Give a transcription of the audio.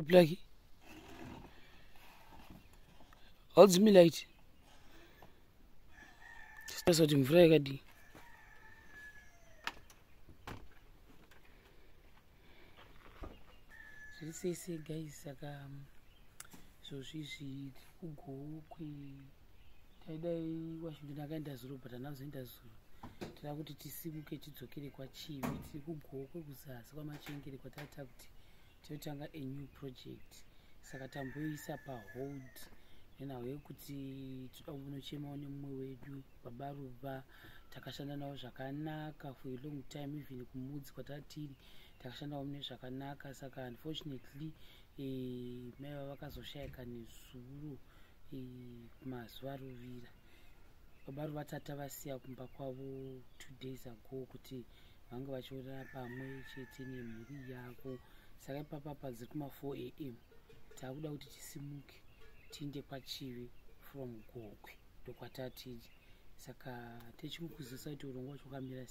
Plug haudzimi light tarisa kuti mvura yakadii. Zviri sei sei guys? Saka zvozvizvi tiri kuGokwe. Taidai Washington akaenda zuro, but handina kuzoenda zuro. Toda kuti tisimuke tidzokere kwaChivi. Tiri kuGokwe, kuzasi kwaMachengere, kwatata kuti tinotanga a new project. Saka tamboisa pahold nenhau yekuti toda kumbonochemawo nemumwe wedu, Baba Ruva. Takashanda navo zvakanaka for a long time, even kumudzi kwatatiri takashandawo mune zvakanaka. Saka unfortunately maiva vakazoshayika nezuro mazuva ruvira. Baba Ruva tata vasiya kumba kwavo 2 days ago kuti vange vachiorera pamwe chete nemhuri yavo. Saka ipapapa dziri kuma4 a.m. Taakuda kuti tisimuke tiinde kwaChivi from Gokwe, ndokwatatiri. Saka tichikukuzivisa kuti urongwa wacho wakamira.